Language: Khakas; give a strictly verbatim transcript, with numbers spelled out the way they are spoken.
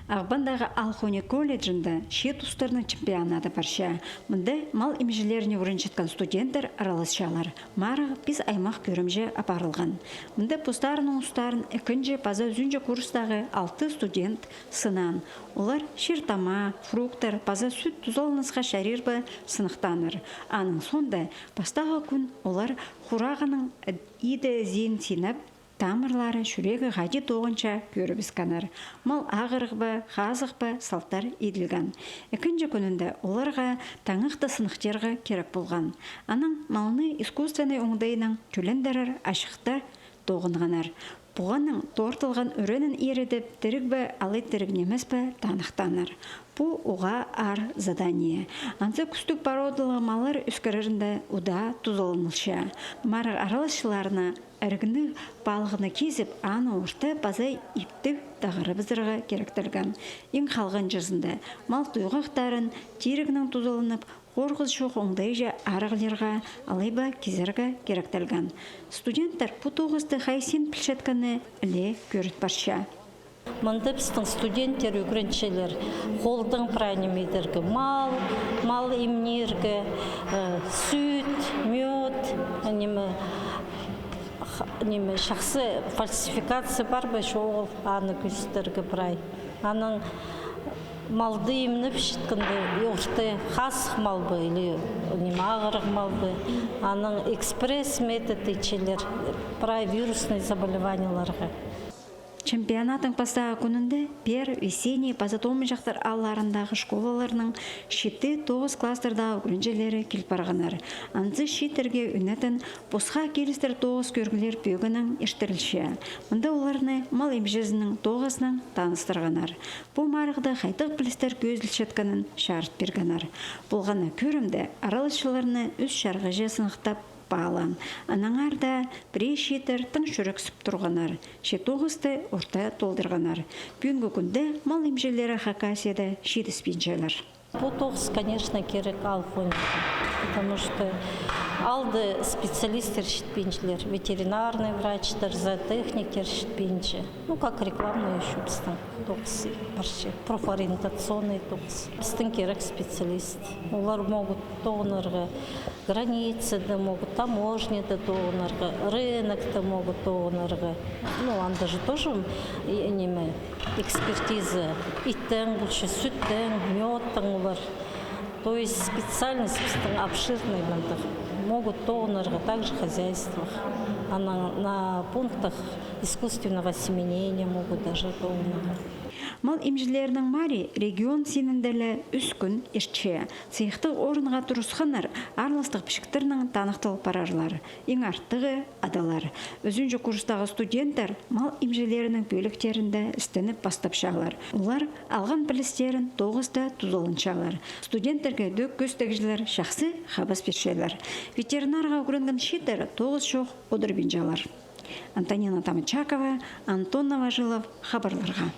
Ағбандағы Алхони колледжінде чиит устарның чемпионаты парча. Мында мал имҷілеріне ӱгренчеткен студенттер араласчалар. Марығ пис аймах кӧрімҷе апарылған. Мында постарының устарын ікінҷі паза ӱзінҷі курстағы алты студент сынаан. Олар чир-тама, фруктар паза сӱт тузаланысха чарир ба сыныхтааннар. Аның соонда пастағы кӱн олар хурағының иде-зиин синап, тамырлары, чӱрегі хайди тоғынча кӧрібіскеннер. Мал ағырығ ба, хазых па, салтар иділген. Ікінҷі кӱнінде оларға таңахта сыныхтирға кирек полған. Анаң малны искусственный оңдайнаң тӧлендірер ачыхтар тоғынғаннар. Пуғаның тоғыртылған ӱренін иредіп, тіріг бе алай тіріг нимес пе таныхтааннар. Пу уғаа аар задание. Анзы кӱстіг породалығ маллар ӧскірерінде удаа тузаланылча. Марығ араласчыларына ірігнің палығны кизіп, аны орта паза иптіг тағырыбызарға киректелген. Иң халғанҷызында мал туйғахтарын тирігнең тузаланып, хорғыс чох оңдайҷа арығлирға алай ба кизерге киректелген. Студенттер пу тоғысты хайзын пілчеткені ле кӧріт парча. Мында пістің студенттер ӱгренчелер холдаң прай ниме идерге, мал, мал имнирге, э, сӱт, мёд, ниме, х-, ниме, чахсы фальсификация пар ба, чоғыл, аны кӧзідерге прай. Анаң малды имнепчеткенде, орта хазых мал ба или, ниме, ағырығ мал ба, анаң экспресс метод итчелер прай вирусный заболеваниелерге. Чемпионаттың пастағы кӱнінде Пер, Весенний паза Томынҷахтар аалларындағы школаларның читі-тоғыс класстардағы ӱгренҷілері кил парғаннар. Анзы чииттерге ӱнетін пасха килістер тоғыс кӧріглер пӧгінең иртірілче. Мында оларны мал имҷізінің тоғызынаң таныстырғаннар. Пу марығда хайдағ пілістер кӧзілчеткенін чарыт пиргеннер. Полған на кӧрімде араласчыларны ӱс чарғыҷа сыныхтап паалаан. Аннаңар даа пірее чииттер тың чӱрексіп турғаннар, че тоғысты орта толдырғаннар. Пӱӱнгі кӱнде мал имҷілері Хакасияда читіспинчелер. Пу тоғыс, конечно, кирек Алхонияда, потому что алды специалисттер читпинчелер, ветеринарный врачтар, зоотехниктер читпинче. Ну, как рекламный ещё пістің тоғыс парча, профориентационный тоғыс. Пістің кирек специалист. Олар могут тоғынарға границада, могут таможняда тоғынарға, рынокта могут тоғынарға. Ну, анда же тоже, и, ниме, экспертиза иттең полча, сӱттең, мёдтең олар. То есть специальность пістің обширный мындағ. Могут тоғынарға также хозяйствах. Анаң на пунктах искусственного осеменения могут даже тоғынарға. Мал имҷілерінің марии регион синінде ле ӱс кӱн иртче. Сыйыхтығ орынға турысханнар аарластығ пічіктернең таныхтал парарлар. Иң артығы адалар. Ӱзінҷі курстағы студенттер мал имҷілерінің пӧліктерінде істеніп пастапчалар. Олар алған пілістерін тоғыста тузаланчалар. Студенттерге дӧк кӧстегҷілер чахсы хабас пирчелер. Ветеринарға ӱгренген чииттер тоғыс чох одырбинчалар. Антонина Тамачакова, Антон Новожилов, хабарларға.